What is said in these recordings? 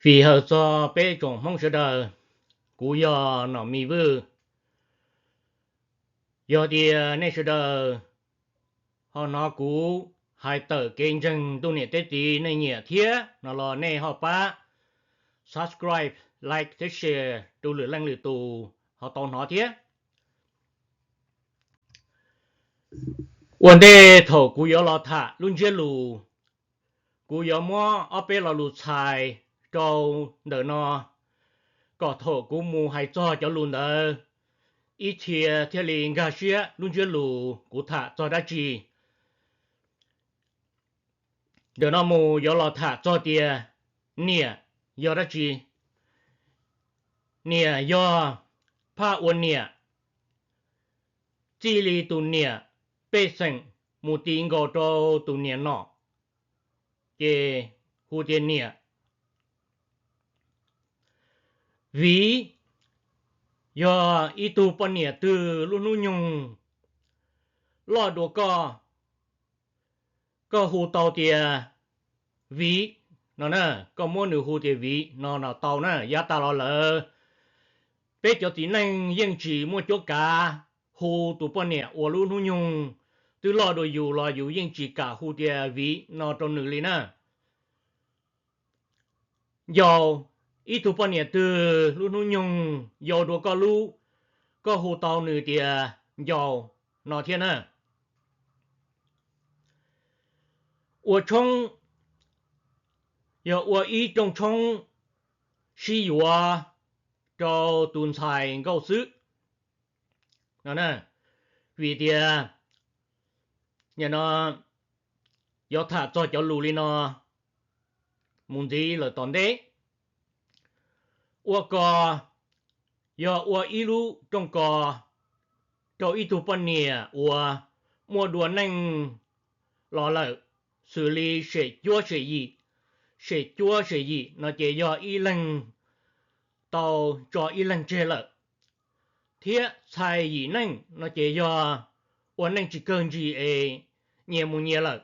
Fim hawm txog peb tsoom Hmoob sawv daws, kuv yog Nom Mis Vwj. Yog tias nej sawv daws ho hnov kuv hais tawm kev ntseeg ntuj niam teb txiv nej nyiam thiab no los nej ho pab subscribe, like thiab share rau lwm leej lwm tus ho tau hnov thiab. Ua ntej thaum kuv yuav los tham lub ntsiab lus, kuv yuav muab ob peb lo lus txhais rau ntawm no, kom thaum kuv mus hais txog cov lus ntawd, ib txhia thiaj li nkag siab lub ntsiab lus kuv tham txog dab tsi. Ntawm no mus yuav los tham txog tias niam yog dab tsi. Niam yog phaj ua niam, txij li tus niam pej xeem mus ti nkaus rau tus niam nom, ces hu tias niam. Viv yog ib tug poj niam twg lub hnub nyoog loj dua koj, koj hu tau tias Viv no na, koj muab nws hu tias Viv no los tau na, yav tas los lawm peb cov txiv neej yeej tsis muaj cuab kav hu tus poj niam uas lub hnub nyoog twb loj dua yus los yus yeej tsis kam hu tias Viv no rau nws li na. Ncaus, ib tug poj niam twg lub hnub nyoog yau dua koj lub, koj hu tau nws tias Ncaus no thiab na. Ua tshoob, yog ua ib rooj tshoob sib yuav rau tus ntxhais nkauj xwb no. Vim tias nim no yuav tham txog cov lus li no mus ntxiv lawm tom ntej. Ua kos, yog ua ib lub rooj kos rau ib tug poj niam uas muaj dua neej los lawm, xws li sem cuab sem yim. Sem cuab sem yim no ces yog ib leeg tau tso ib leeg tseg lawm, thiab txhais yim neej no ces yog ua neej tsis kawg ntsis es nyias mus nyias lawm.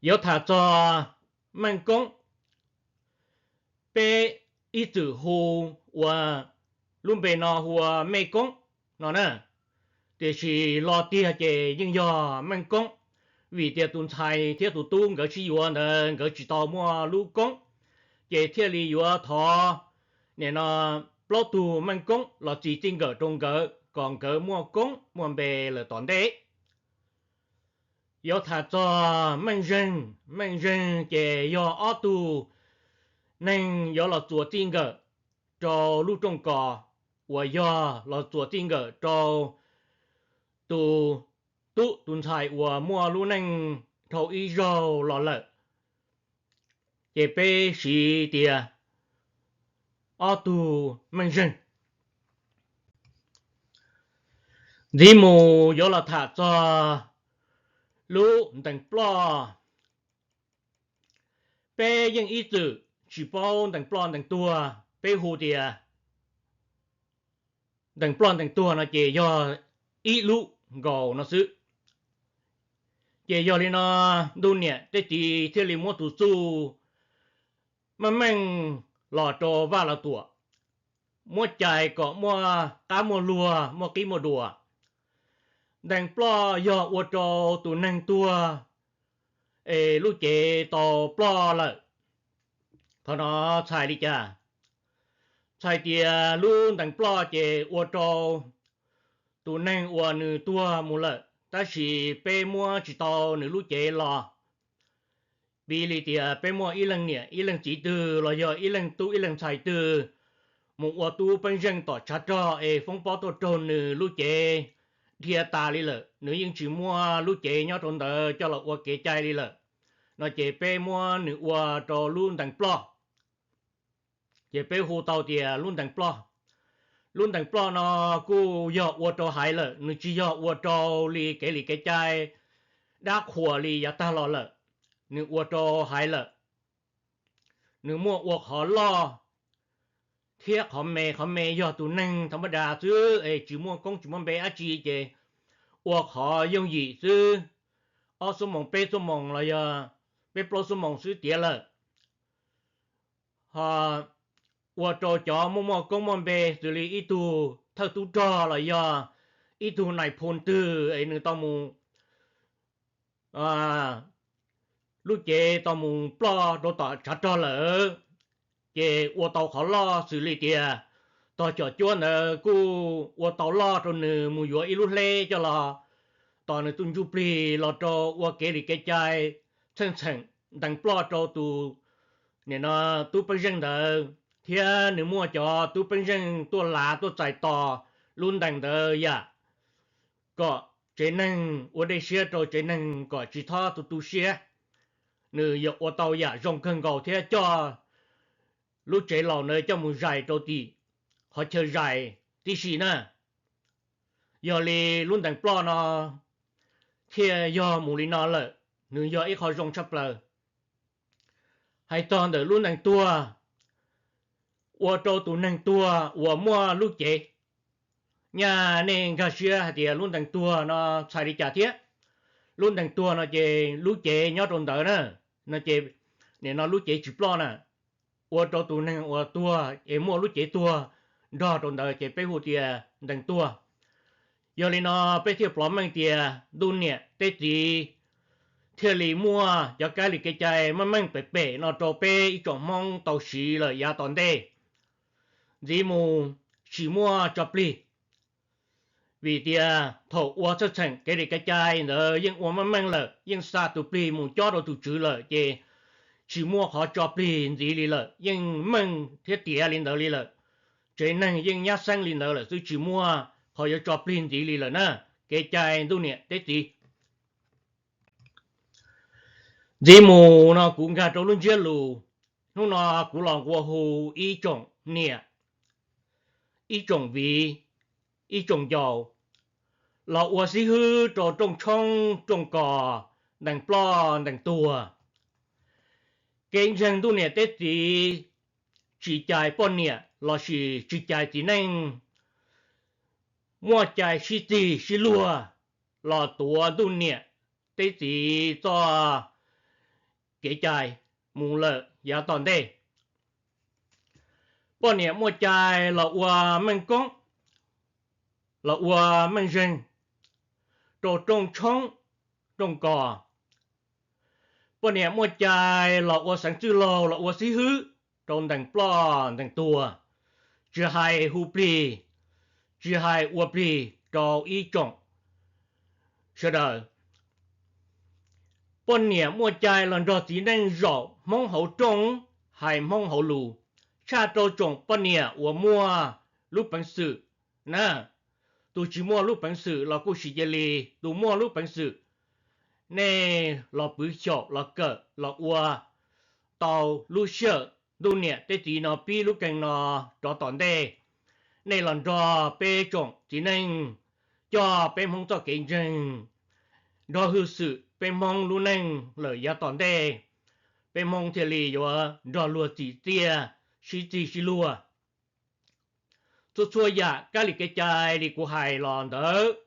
Yuav tham txog Meej Koob, peb ib txwm hu ua lub npe no hu ua Mej Koob no na, tiam sis los tiag ces yeej yog Meej Koob, vim tias tus ntxhais thiab tus tub nkawd sib yuav ntawd nkawd tsis tau muaj lub koob, ces thiaj li yuav thov nim no plaub tug Meej Koob los txis txij nkawm rau nkawd kom nkawd muaj koob muaj npe lawm tom ntej. Yuav tham txog Meej Zeeg, Meej Zeeg ces yog ob tug neeg yuav los txuas txij nkawm rau lub rooj kos uas yog los txuas txij nkawm rau tus tub tus ntxhais uas muaj lub neej dhau ib zaug los lawm, ces peb siv tias ob tug Meej Zeeg. Ntxiv mus yuav los tham txog lub Ntees Ploj. Peb yeej ib txwm tsis paub Ntees Ploj Ntees Tuag, peb hu tias Ntees Ploj Ntees Tuag no ces yog ib lub nkaus no xwb. Ces yog li no ntuj niam tej tiv thiaj li muab tus txuj meej meej los rau Vaj Los Tuam, muab cais kom muaj qab muaj luag muaj qib muaj dua. Ntees Ploj yog ua rau tus neeg tuag es lub cev tau ploj lawm. Qhov no txhais li cas? Txhais tias lub Ntees Ploj ces ua rau tus neeg uas nws tuag mus lawm, tab sis peb muab tsis tau nws lub cev los. Piv li tias peb muaj ib leeg niam ib leeg txiv twg los yog ib leeg tub ib leeg ntxhais twg mus ua tub peeb zeej tom tshav rog es foob pob tuaj raug nws lub cev dhia tas li lawm, nws yeej tsis muaj lub cev nyob rau ntawd coj los ua kev cai li lawm, no ces peb muab nws ua rau lub Ntees Ploj. Ces peb hu tau tias lub Ntees Ploj. Lub Ntees Ploj no kuj yog ua rau haiv lawm, nws tsis yog ua rau li kev li kev cai dab qhuas li yav tag los lawm, nws ua rau haiv lawm. Nws muaj ua qhov loj thiab qhov me. Qhov me yog tus neeg thaum mab das xwb es tsis muaj koob tsis muaj npe dab tsi ces ua qhov yooj yim xwb, ob xuab moos peb xuab moos los yog peb plaub xuab moos xwb tiav lawm. ho ua rau cov muaj muaj koob muaj npe xws li ib tug thawj tub rog los yog ib tug nais phoo twg es nws tau mus lub cev tau mus ploj rau tom tshav rog lawm, ces ua tau qhov loj xws li tias tog com cuab ntawd kuj ua tau loj rau nws mus yuav ib lub hleb coj los tos nws tus ntsuj plig los rau ua kev li kev cai txheej txheem ntees ploj rau tus nim no tub peeb zeej ntawd, thiab nws muaj cov tub peeb zeej tuaj lav tuaj txais tos lub ntees ntawd yam kom tsev neeg ua dej siab rau tsev neeg kom tsis txhob tu tu siab. Nws yog ua tau yam zoo kawg nkaus thiab coj lub tsev laus ntawd coj mus zais rau tim qhov chaw zais tib si na. Yog li lub ntees ploj no thiaj yog mus li no lawm, nws yog ib qho zoo tshaj plaws. Hais txog ntawm lub ntees tuag, ua rau tus neeg tuag uas muaj lub cev, nyaj nej nkag siab hais tias lub ntees tuag no txhais li cas thiab. Lub ntees tuag no ces lub cev nyob rau ntawd na, no ces nim no lub cev tsis ploj na, ua rau tus neeg uas tuag es muaj lub cev tuag nrog rau ntawd ces peb hu tias ntees tuag. Yog li no peb thiaj plov meej tias ntuj niam teb txiv thiaj li muaj cov kab li kev cai meej meej pem pem no rau peb ib tsoom Hmoob tau siv lawm yav tom ntej. Ntxiv mus tsis muaj tso plig, vim tias thaum ua txheej txheem kev li kev cai ntawd yeej ua meej meej lawm, yeej xa tus plig mus cob rau tus tswv lawm ces tsis muaj qhov tso plig ntxiv li lawm, yeej meej thiab tiav li ntawd li lawm. Tsev neeg yeej nyab xeeb li ntawd lawm xwb, tsis muaj qhov yuav tso plig ntxiv li lawm na, kev cai ntuj niam teb txiv. Ntxiv mus no kuv nkag rau lub ntsiab lus, hnub no kuv los nqua hu ib tsoom niam, ib tsoom viv, ib tsoom ncaus los ua xib hwb rau rooj tshoob rooj kos ntees ploj ntees tuag. Kev ntseeg ntuj niam teb txiv tsis cais poj niam lossis tsis cais txiv neej muaj cai sib txig sib luag los tuav ntuj niam teb txiv txoj kev cai mus lawm yav tom ntej. Poj niam muaj cai los ua meej koob, los ua meej zeeg rau rooj tshoob rooj kos. Poj niam muaj cai los ua xeev txwj laug los ua xib hwb rau ntees ploj ntees tuag, tsis hais hu plig, tsis hais ua plig rau ib tsoom sawv daws. Poj niam muaj cai los nrog txiv neej zaum Hmoob hauv rooj, hais Hmoob hauv lus, tshaj rau tsoom poj niam uas muaj lub peev xwm na. Tus tsis muaj lub peev xwm los kuj tsis cia li, tus muaj lub peev xwm nej los pw xyaum los kawm los ua tau lub sij hawm ntuj niam teb txiv no pib lub keeg no rov tom ntej, nej los nrog peb tsoom txiv neej coj peb Hmoob txoj kev ntseeg, nrog hwj xwm peb Hmoob lub neej lawm yav tom ntej, peb Hmoob thiaj li yuav nrog luag txim txiaj, sib txig sib luag. Txhua txhua yam kab li kev cai li kuv hais los ntawd,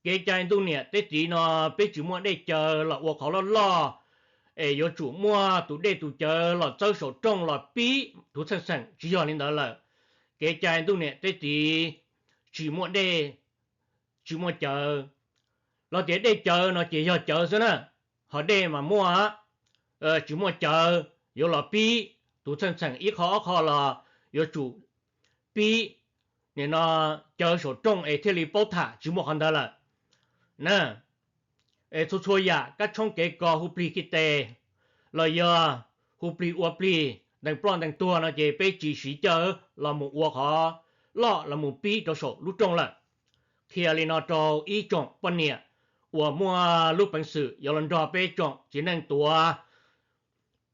kev cai ntuj niam teb txiv no peb tsis muaj dej caw los ua qhov loj loj es yuav tsum muaj tus dej tus cawv los txawb saum rooj los pib tus txheej xeem, tsis yog li ntawd lawm. Kev cai ntuj niam teb txiv tsis muaj dej, tsis muaj cawv. Los tias dej cawv no ces yog cawv xwb na, ho dej mas muaj, tsis muaj cawv yuav los pib tus txheej xeem ib qho ob qho los yuav tsum pib nim no cawv saum rooj es thiaj li paub tham, tsis muaj qhov ntawd lawm na. Es txhua txhua yam kab tshoob kev kos hu plig kiv tes los yog hu plig ua plig ntees ploj ntees tuag no ces peb tsis siv cawv los mus ua qhov loj los mus pib rau saum lub rooj lawm. Qhia li no rau ib tsoom poj niam uas muaj lub peev xwm yuav los nrog peb tsoom txiv neej tuav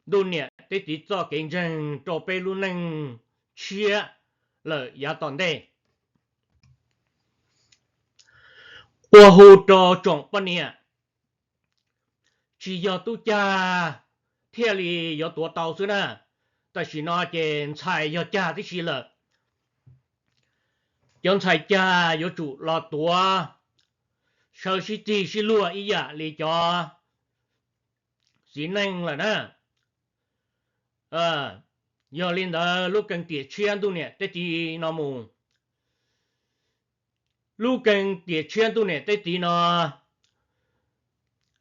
ntuj niam teb txiv txoj kev ntseeg rau peb lub neej tshiab lawm yav tom ntej. Ua hu rau tsoom poj niam, tsis yog tub cag thiaj li yuav tuav tau xwb na. Tam sim no ces ntxhais yog cag tib si lawm. Cov ntxhais cag yuav tsum los tuav sawv sib txig sib luag ib yam li cov txiv neej lawm na. Yog li ntawd lub keeb tiam tshiab ntuj niam tej txiv no mus, lub keeb tiam tshiab ntuj niam tej txiv no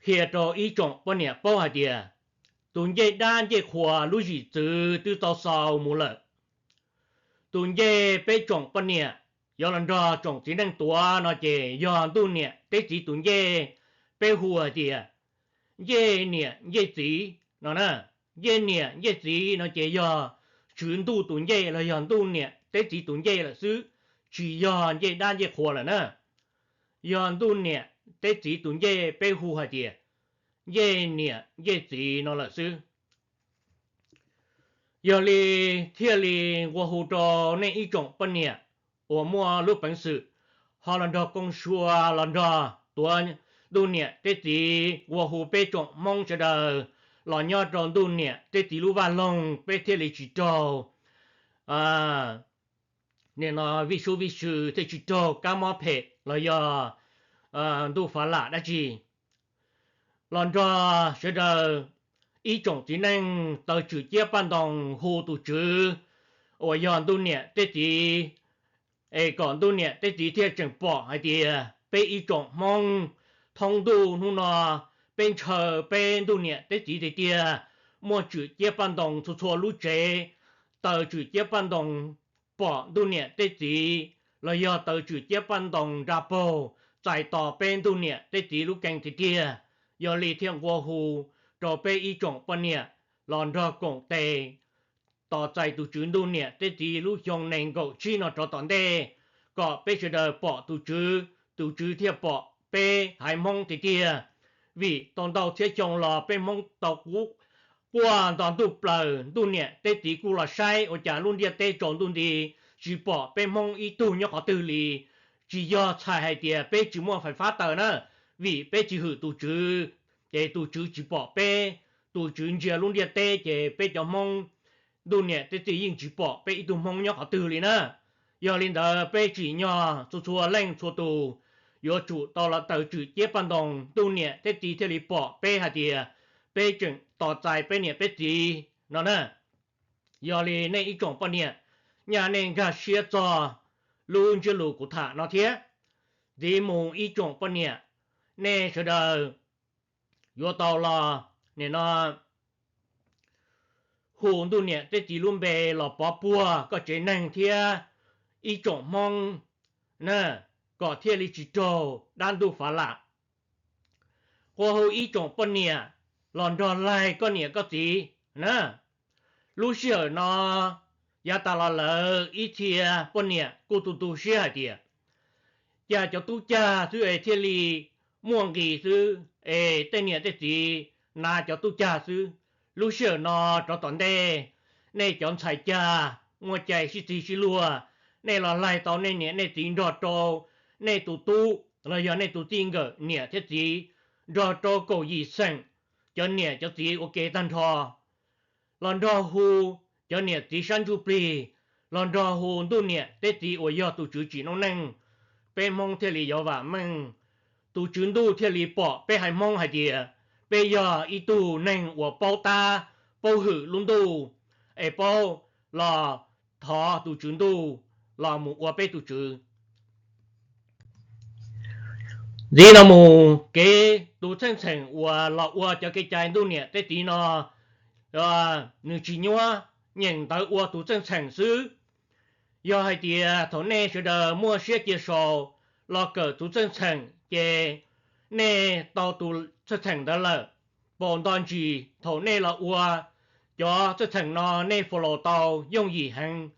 qhia rau ib tsoom poj niam paub hais tias tus ncej dab ncej qhua lub zim txwv twb tau xaus mus lawm. Tus ncej peb tsoom poj niam yuav los nrog tsoom txiv neej tuav no ces yog ntuj niam tej txiv tus ncej, peb hu hais tias ncej niam ncej txiv no na. Ncej niam ncej txiv no ces yog tswv ntuj tus ncej los yog ntuj niam tej txiv tus ncej lawm xwb, tsis yog ncej dab ncej qhua lawm na. Yog ntuj niam tej txiv tus ncej peb hu hais tias ncej niam ncej txiv no lawm xwb. Yog li thiaj li nqua hu rau nej ib tsoom poj niam uas muaj lub peev xwm ho los nrog koom sua los nrog tuav ntuj niam tej txiv, nqua hu peb tsoom Hmoob sawv daws los nyob rau ntuj niam tej txiv lub vaj loog, peb thiaj li tsis raug nim no vij sub vij sw, thiaj tsis raug kab mob phem los yog ntuj fav lam dab tsi. Los nrog sawv daws ib tsoom txiv neej taws tswm ciab paj ntoos hu tus Tswv uas yog ntuj niam tej txiv, es kom ntuj niam tej txiv thiaj tseem pom hais tias peb ib tsoom Hmoob thoob ntuj hnub no peb ntshaw peb ntuj niam tej txiv tiag tiag, muaj tswm ciab paj ntoos txhua txhua lub tsev, taws tswm ciab paj ntoos pom ntuj niam tej txiv, los yog taws tswm ciab paj ntoos nra paug txais tos peb ntuj niam tej txiv lub keeb tiag tiag. Yog li thiaj nqua hu rau peb ib tsoom poj niam los nrog koom tes tos txais tus Tswv ntuj niam tej txiv lub xyoo nees nkaum tsib no rov tom ntej, kom peb sawv daws pom tus Tswv, tus Tswv thiaj pom peb haiv Hmoob tiag tiag. Vim tau ntau txhiab xyoo los peb Hmoob tau quaj nto ntuj plaws, ntuj niam tej txiv kuj los saib ua cas lub ntiaj teb tsaus ntuj nti, tsis pom peb Hmoob ib tug nyob qhov twg li. Tsis yog txhais hais tias peb tsis muaj fais fab taws na, vim peb tsis hwm tus Tswv, ces tus Tswv tsis pom peb. Tus Tswv ntsia lub ntiaj teb ces peb cov Hmoob, ntuj niam tej txiv yeej tsis pom peb ib tug Hmoob nyob qhov twg li na. Yog li ntawd peb tsim nyog txhua txhua leej txhua tus yuav tsum tau los taws tswm ciab paj ntoos, ntuj niam tej txiv thiaj li pom peb hais tias peb tseem tos txais peb niam peb txiv no na. Yog li nej ib tsoom poj niam, nyaj nej nkag siab txog lub ntsiab lus kuv tham no thiab. Ntxiv mus ib tsoom poj niam, nej sawv daws yuav tau los nim no hu ntuj niam tej txiv lub npe los pov puag koj tsev neeg thiab ib tsoom Hmoob na, kom thiaj li tsis raug dab ntuj fav lam. Qua hu ib tsoom poj niam los nrog laig koj niam koj txiv na. Lub sij hawm no yav tas los lawm ib txhia poj niam kuj tu tu siab hais tias, cas cov tub cag xwb es thiaj li muaj nqis xwb, es tej niam tej txiv hnav cov tub cag xwb. Lub sij hawm no rov tom ntej, nej cov ntxhais cag muaj cai sib txig sib luag, nej los laig tau nej niam nej txiv nrog rau nej tus tub los yog nej tus txij nkawm niam thiab txiv, nrog rau kaum yim xeem cov niam cov txiv ua ke tag nrho, los nrog hu cov niam txiv sab ntsuj plig, los nrog hu ntuj niam tej txiv uas yog tus Tswv tsim noob neej, peb Hmoob thiaj li yuav vam meej. Tus Tswv ntuj thiaj li pom peb haiv Hmoob hais tias peb yog ib tug neeg uas paub tab, paub hwm lub ntuj, es paub los thov tus Tswv ntuj los mus ua peb tus Tswv. Ntxiv no mus kev tus txheej txheem uas los ua cov kev cai ntuj niam tej txiv no, nws tsis nyuab, nyeem ntawv ua tus txheej txheem xwb. Yog hais tias thaum nej sawv daws muaj siab cia sau los kawm tus txheej txheem ces nej tau tus txheej txheem ntawd lawm. Paus nto ntsis thaum nej los ua cov txheej txheem no nej follow tau yooj yim heev,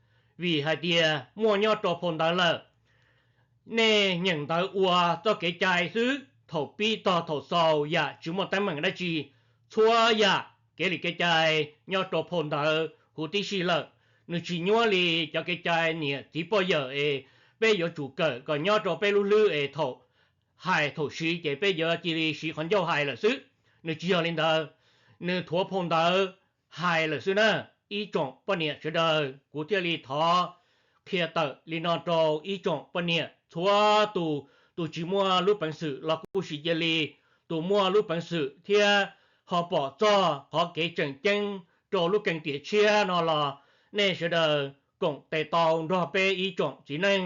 vim hais tias muaj nyob rau phau ntawv lawm. Nej nyeem ntawv ua txoj kev cai xwb, thaum pib tog thaum xaus yam tsis muaj teeb meem dab tsi, txhua yam kev li kev cai nyob rau phau ntawv huv tib si lawm. Nws tsis nyuab li cov kev cai niam txiv poj yawm es peb yuav tsum kawm kom nyob rau peb lub hlwb es thaum hais thaum siv ces peb yuav cia li siv qhov ncauj hais lawm xwb. Nws tsis yog li ntawd, nws thuav phau ntawv hais lawm xwb na. Ib tsoom poj niam sawv daws, kuv thiaj li thov qhia tawm li no rau ib tsoom poj niam txhua tus. Tus tsis muaj lub peev xwm los kuj sim cia li, tus muaj lub peev xwm thiab ho pom txog qhov kev tseem ceeb rau lub keeb tiam tshiab no los nej sawv daws koom tes tau nrog peb ib tsoom txiv neej,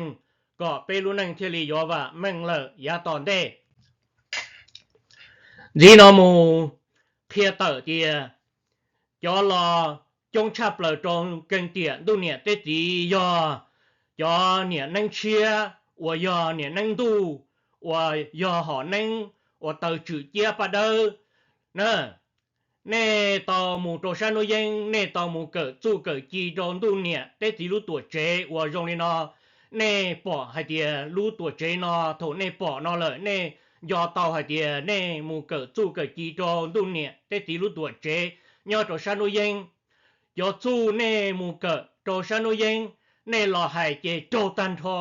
kom peb lub neej thiaj li yuav vam meej lawm yav tom ntej. Ntxiv no mus qhia tawm tias cov los coob tshaj plaws rau keeb tiam ntuj niam teb txiv yog cov niam neeb tshiab uas yog niam neeb ntuj, uas yog hom neeb uas taw tswm ciab paj dawb na. Nej tau mus rau sab hnub yeeb, nej tau mus kawm txuj kawm ci rau ntuj niam teb txiv lub tuam tsev uas zoo li no. Nej pom hais tias lub tuam tsev no, thaum nej pom no lawm nej nco tau hais tias nej mus kawm txuj kawm ci rau ntuj niam teb txiv lub tuam tsev nyob rau sab hnub yeeb. Cov txuj nej mus kawm rau sab hnub yeeb, nej los hais ces raug tag nrho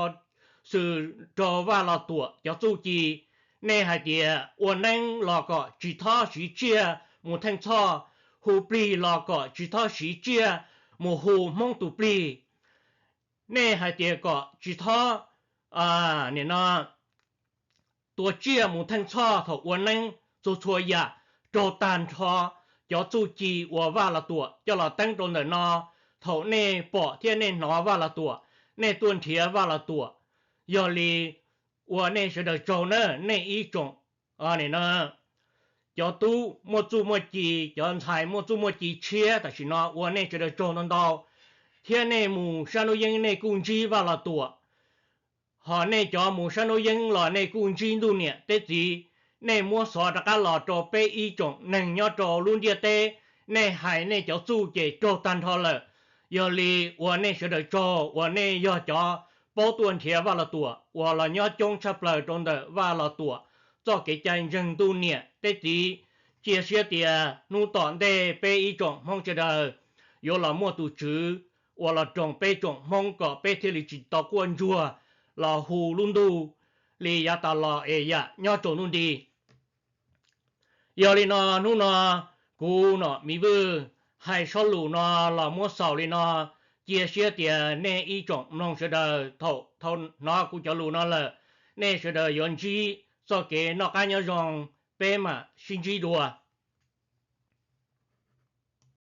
xws rau Vaj Los Tuam cov txuj ci. Nej hais tias ua neeb los kom tsis txhob siv tsiaj mus theej txhoj, hu plig los kom tsis txhob siv tsiaj mus hu Hmoob tus plig. Nej hais tias kom tsis txhob, nim no, tua tsiaj mus theej txhoj thaum ua neeb. Txhua txhua yam raug tag nrho cov txuj ci uas Vaj Los Tuam coj los teeb rau ntawm no. Thaum nej pom thiab nej hnov Vaj Los Tuam, nej tuaj nrhiav Vaj Los Tuam. Yog li ua nej sawv daws tsaug na, nej ib tsoom, no, cov tub muaj txuj muaj ci, cov ntxhais muaj txuj muaj ci tshiab, tam sim no ua nej sawv daws tsaug ntau ntau, thiab nej mus sab hnub yeeb nej kuj ntsib Vaj Los Tuam. Hos nej cov mus sab hnub yeeb los nej kuj ntsib ntuj niam teb txiv. Nej muab xov rov qab los rau peb ib tsoom neeg nyob rau lub ntiaj teb, nej hais nej cov txuj ces raug tag nrho lawm. Yog li ua nej sawv daws tsaug uas nej yog cov paub tuaj nrhiav Vaj Los Tuam uas los nyob coob tshaj plaws rau ntawm Vaj Los Tuam txoj kev cai ntseeg ntuj niam teb txiv. Cia siab tias hnub tom ntej peb ib tsoom Hmoob sawv daws yuav los muaj tus tswv uas los roos peb tsoom Hmoob kom peb thiaj li tsis tau quaj ntsuag los hu lub ntuj li yav tas los es yam nyob rau ntuj nti. Yog li no hnub no kuv Nom Miv Vwj hais sob lus no los muab xaus li no. Cia siab tias nej ib tsoom mloog sawv daws thaum tau hnov kuv cov lus no lawm, nej sawv daws yuav ntsib txoj kev noj qab nyob zoo, peb mam sib ntsib dua.